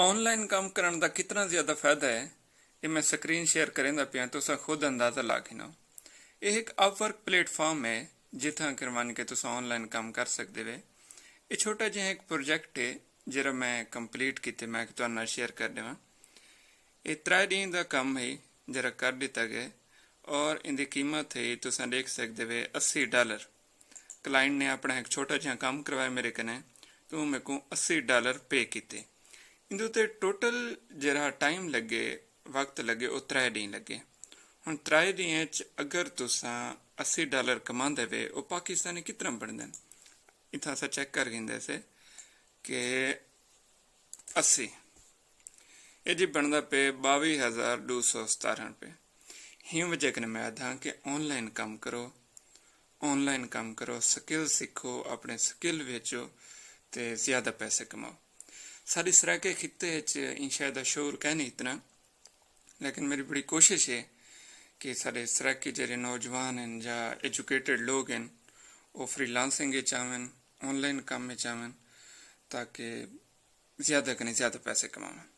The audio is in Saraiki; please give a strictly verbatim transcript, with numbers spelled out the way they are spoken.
آن لائن کم کرݨ دا کتنا زیادہ فائدہ ہے، اے میں سکرین شیئر کریندا پیاں، تساں خود اندازہ لا گھنو۔ اے ہک اپ ورک پلیٹ فارم ہے، جتھاں کر ونڄ کے تساں آن لائن کم کر سڳدے وے۔ اے چھوٹا جیہاں ہک پروجیکٹ ہے، جیڑھا میں کمپلیٹ کیتے، میں تہاݙے نال شیئر کر ݙیواں۔ اے ترائے ݙینھ دا کم ہے، جیڑھا کر ݙتا ڳئے، اور ایندی قیمت ہے، تساں ݙیکھ سڳدے وے، اسی ڈالر۔ کلائنٹ نے اپݨا ہک چھوٹا جیہاں کم کروائے میرے کنے، تو میکوں اسی ڈالر پے کیتے۔ ایندے تے ٹوٹل جیڑھا ٹائم لڳے، وقت لڳے، او ترائے ݙینھ لڳے۔ ہݨ ترائے ݙینھ اچ اگر تساں اسی ڈالر کماندے وے، او پاکستانی کتنا بݨدن؟ اتھاں اساں چیک کر گھندے سے کہ اسی، اے جی بݨدا پئے ٻاوی ہزار ݙو سو ستارہاں روپے۔ ہی وجہ کنے میں آدھاں کہ آن لائن کم کرو، آن لائن کم کرو، سکل سکھو، اپݨے سکل ویچو تے زیادہ پیسے کماؤ۔ ساݙے سرائیکے خطے اچ ایں شے دا شعور کائنی اتنا، لیکن میری بڑی کوشش ہے کہ ساݙے سرائیکی جیڑھے نوجوان ہن یا ایجوکیٹڈ لوگ ہن، او فری لانسنگ اچ آون، آن لائن کم اچ آون، تاکہ زیادہ کنے زیادہ پیسے کماون۔